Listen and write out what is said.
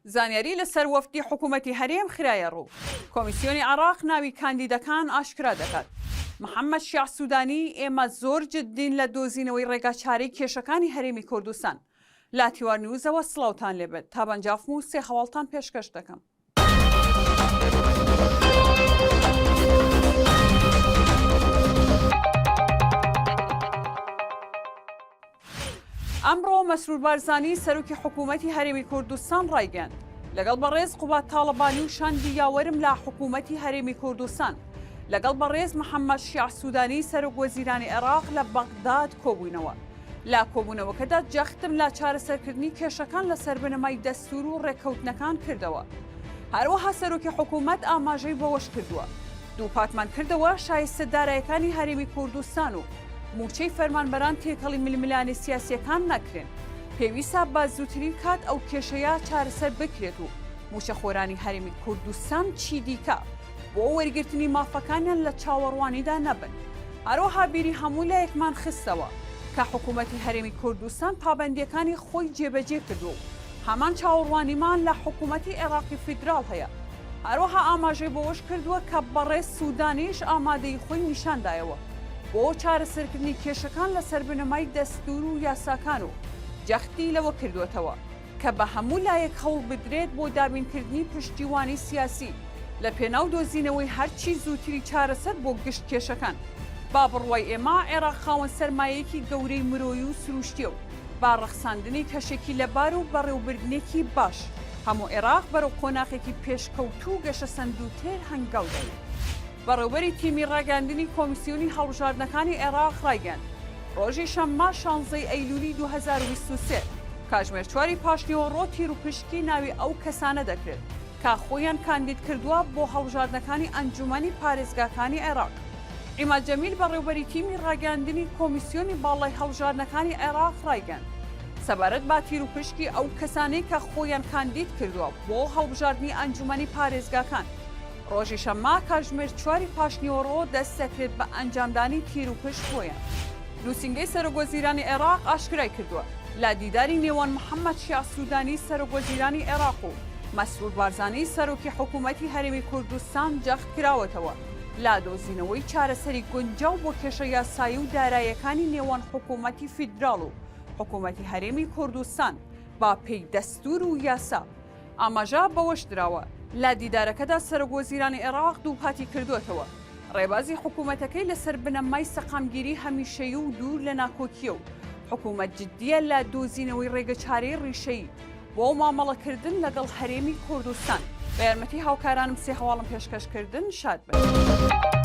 زانیاری لەسەر وەفدی حکوومەتی هەرێم خرایە ڕوو. کۆمیسیۆنی عێراق ناوی کاندیدەکان ئاشکرا دەکات. محەممەد شیاع سوودانی، ئێمە زۆر جددین لە دۆزینەوەی ڕێگاچارەی کێشەکانی هەرێمی کوردستان. لە تیوار نیوزەوە سڵاوتان لێبێت. تابان جافم و سێ هەواڵتان پێشکەش دەکەم. ئەمڕۆ مەسرور بارزانی سەرۆکی حکوومەتی هەرێمی کوردستان ڕایگەیاند، لەگەڵ بەڕێز قوباد تاڵەبانی و شاندی یاوەرم لە حکوومەتی هەرێمی کوردستان، لەگەڵ بەڕێز محەممەد شیاع سوودانی سەرۆک وەزیرانی عێراق لە بەغداد کۆبووینەوە. لە کۆبوونەوەکەدا جەختم لە چارەسەرکردنی کێشەکان لەسەر بنەمای دەستوور و ڕێککەوتنەکان کردەوە. هەروەها سەرۆکی حکوومەت ئاماژەی بەوەشکردووە، دووپاتمان کردەوە شایستە دارایەکانی هەرێمی کوردستان و مووچەی فەرمانبەران تێکەڵی ململانێ سیاسییەکان نەکرێن، پێویستە بە زووترین کات ئەو کێشەیە چارەسەر بکرێت و مووچەخۆرانی هەرێمی کوردستان چیدیکە بۆ وەرگرتنی مافەکانیان لە چاوەڕوانیدا نەبن. هەروەها بیری هەموو لایەکمان خستەوە کە حکوومەتی هەرێمی کوردستان پابەندییەکانی خۆی جێبەجێ کردووە و هەمان چاوەڕوانیمان لە حکوومەتی عێراقی فیدراڵ هەیە. هەروەها ئاماژەی بەوەش کردووە کە بەڕێز سوودانیش ئامادەیی خۆی نیشاندایەوە بۆ چارەسەرکردنی کێشەکان لەسەر بنەمای دەستوور و یاساکان و جەختی لەوە کردووەتەوە کە بە هەموو لایەک هەوڵ بدرێت بۆ دابینکردنی پشتیوانی سیاسی لە پێناو دۆزینەوەی هەرچی زووتری چارەسەر بۆ گشت کێشەکان. با بڕوای ئێمە عێراق خاوەن سەرمایەیەکی گەورەی مرۆیی و سروشتییە و بە ڕەخساندنی کەشێکی لەبار و بەڕێوبردنێکی باش، هەموو عێراق بەرەو قۆناغێکی پێشکەوتوو و گەشەسەندووتر هەنگاو دەنێت. بەڕێوبەری تیمی ڕاگەیاندنی کۆمیسیۆنی هەڵبژاردنەکانی عێراق ڕایگەیاند، ڕۆژی شەممە شانزەی ئەیلولی 2023، کاتژمێر چواری پاشنیوەڕۆ تیروپشکی ناوی ئەو کەسانە دەکرێت کە خۆیان کاندید کردووە بۆ هەڵبژاردنەکانی ئەنجوومەنی پارێزگاکانی عێراق. عیماد جەمیل بەڕێوبەری تیمی ڕاگەیاندنی کۆمیسیۆنی باڵای هەڵبژاردنەکانی عێراق ڕایگەیاند، سەبارەت بە تیروپشکی ئەو کەسانەی کە خۆیان کاندید کردووە بۆ هەڵبژاردنی ئەنجوومەنی پارێزگاکان، ڕۆژی شەممە کاتژمێر چواری پاشنیوەڕۆ دەست دەکرێت بە ئەنجامدانی تیروپشک بۆیان. نووسینگەی سەرۆکوەزیرانی عێراق ئاشکرای کردووە، لە دیداری نێوان محەممەد شیاع سوودانی سەرۆکوەزیرانی عێراق و مەسرور بارزانی سەرۆکی حکوومەتی هەرێمی کوردستان جەخت کراوەتەوە لە دۆزینەوەی چارەسەری گونجاو بۆ کێشە یاسایی و دارایەکانی نێوان حکوومەتی فیدراڵ و حکوومەتی هەرێمی کوردستان بە پێی دەستوور و یاسا. ئاماژە بەوەش دراوە، لە دیدارەکەدا سەرۆکوەزیرانی عێراق دووپاتی کردووەتەوە، ڕێبازی حکوومەتەکەی لەسەر بنەمای سەقامگیری هەمیشەیی و دوور لە ناکۆکییە و حکوومەت جددییە لە دۆزینەوەی ڕێگەچارەی ڕیشەیی بۆ مامەڵەکردن لەگەڵ هەرێمی کوردستان. بە یارمەتی هاوکارانم سێ هەواڵم پێشکەش کردن، شاد بن.